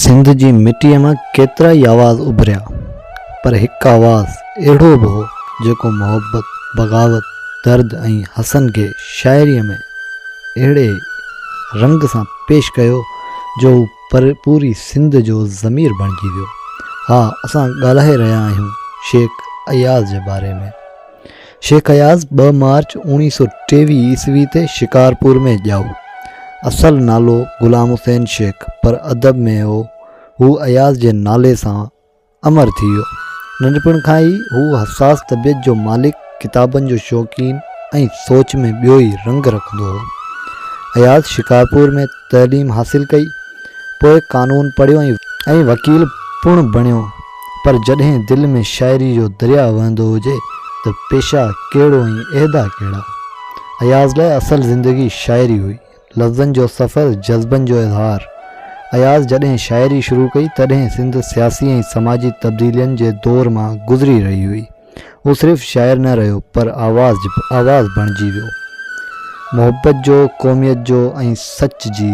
سنڌ جي مٽيء مان ڪيترائي آواز اڀريا، پر هڪ آواز اهڙو به هو، جيڪو محبت، بغاوت، درد ۽ حسن کي شاعريء ۾ اهڙي رنگ سان پيش ڪيو، جو هو پوري سنڌ جو ضمير بڻجي ويو. ها، اسان ڳالهائي رهيا آهيون شيخ اياز جي باري ۾. شيخ اياز ٻه مارچ اوڻيهه سو ٽيويهه عيسوي تي شڪارپور ۾ ڄائو. اصل نالو غلام حسين شيخ پر ادب ۾ هو هو اياز جي نالي سان امر ٿي ويو. ننڍپڻ کان ئي هو حساس طبيعت جو مالڪ، ڪتابن جو شوقين ۽ سوچ ۾ ٻيو ئي رنگ رکندو هو. اياز شڪارپور ۾ تعليم حاصل ڪئي. پوء قانون پڙهيو ۽ وڪيل پڻ بڻيو پر جڏهن دل ۾ شاعري جو درياء وهندو هجي ته پيشا ڪهڙو ۽ عهدا ڪهڙا. اياز لاء اصل زندگي شاعري هئي. لفظن جو سفر، جذبن جو اظهار. اياز جڏهن شاعري شروع ڪئي تڏهن سنڌ سياسي ۽ سماجي تبديلين جي دور مان گذري رهي هئي. هو صرف شاعر نه رهيو پر آواز آواز بڻجي ويو. محبت جو، قوميت جو ۽ سچ جي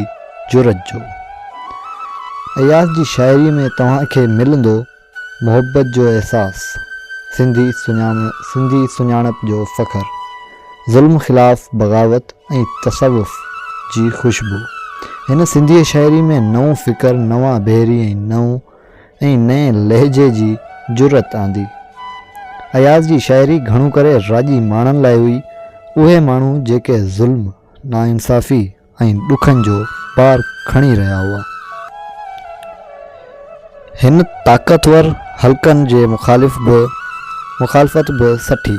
جرئت جو. اياز جي شاعريء ۾ توهان کي ملندو محبت جو احساس، سنڌي سنڌي سڃاڻپ جو فخر، ظلم خلاف بغاوت ۽ تصوف جي خوشبو. هن سنڌيء شاعري ۾ نئون فڪر، نوان بحري ۽ نئون ۽ نئين لهجي جي جرئت آندي. اياز جي شاعري گهڻو ڪري راڄي ماڻهن لاء هئي، اهي ماڻهو جيڪي ظلم، ناانصافي ۽ ڏکن جو بار کڻي رهيا هئا. هن طاقتور حلقن جي مخالف به مخالفت به سٺي.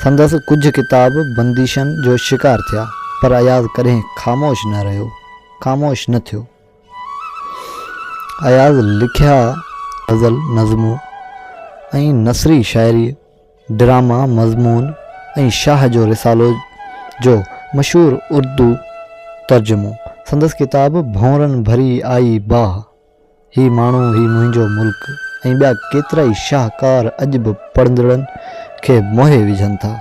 سندس ڪجهه ڪتاب بندشن جو شڪار ٿيا، پر اياز ڪڏهن خاموش نه رهيو، خاموش نه ٿيو. اياز لکيا غزل، نظمون ۽ نثري شاعري، ڊراما، مضمون ۽ شاهه جو رسالو جو مشهور اردو ترجمو. سندس ڪتاب ڀونرن ڀري آئي باهه، هي ماڻهو هي منهنجو ملڪ ۽ ٻيا ڪيترائي شاهڪار اڄ به پڙهندڙن کي موهي وجهن ٿا.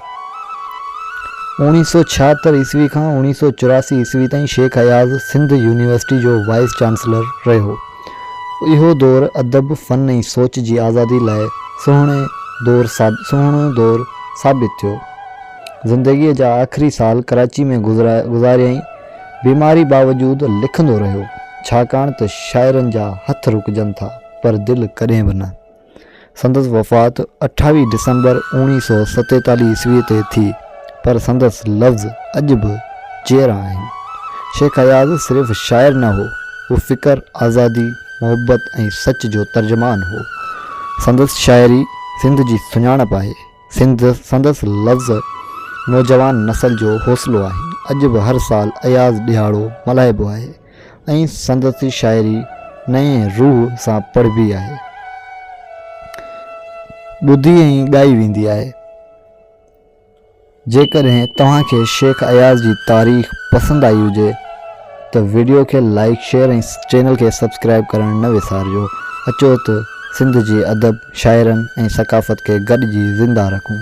1976 عيسوي کان 1984 عيسوي تائين شيخ اياز سنڌ يونيورسٽي جو وائيس چانسلر رهيو. اهو دور ادب، فن ۽ سوچ جي آزادي لاء سهڻي دور سهڻو دور ثابت ٿيو. زندگيء جا آخري سال ڪراچي ۾ گذاريائين. بيماري باوجود لکندو رهيو، ڇاڪاڻ ته شاعرن جا هٿ رڪجن ٿا پر دل ڪڏهن به نه. سندس وفات 28 ڊسمبر 1947 عيسويء تي ٿي، پر سندس لفظ اڄ به جيئرا آهن. شيخ اياز صرف شاعر نه هو، هو فڪر، آزادي، محبت ۽ سچ جو ترجمان هو. سندس شاعري سنڌ جي سڃاڻپ آهي. سنڌ سندس لفظ نوجوان نسل جو حوصلو آهن. اڄ به هر سال اياز ڏهاڙو ملهائبو آهي ۽ سندس شاعري نئين روح سان پڙهبي آهي، ٻڌي ۽ ڳائي ويندي آهي. جيڪڏهن توهان کي شيخ اياز جي تاريخ پسند آئي هجي ته وڊيو کي لائيڪ شيئر ۽ چينل کي سبسڪرائيب ڪرڻ نه وسارجو اچو ته سنڌ جي ادب شاعرن ۽ ثقافت کي گڏجي زنده رکون.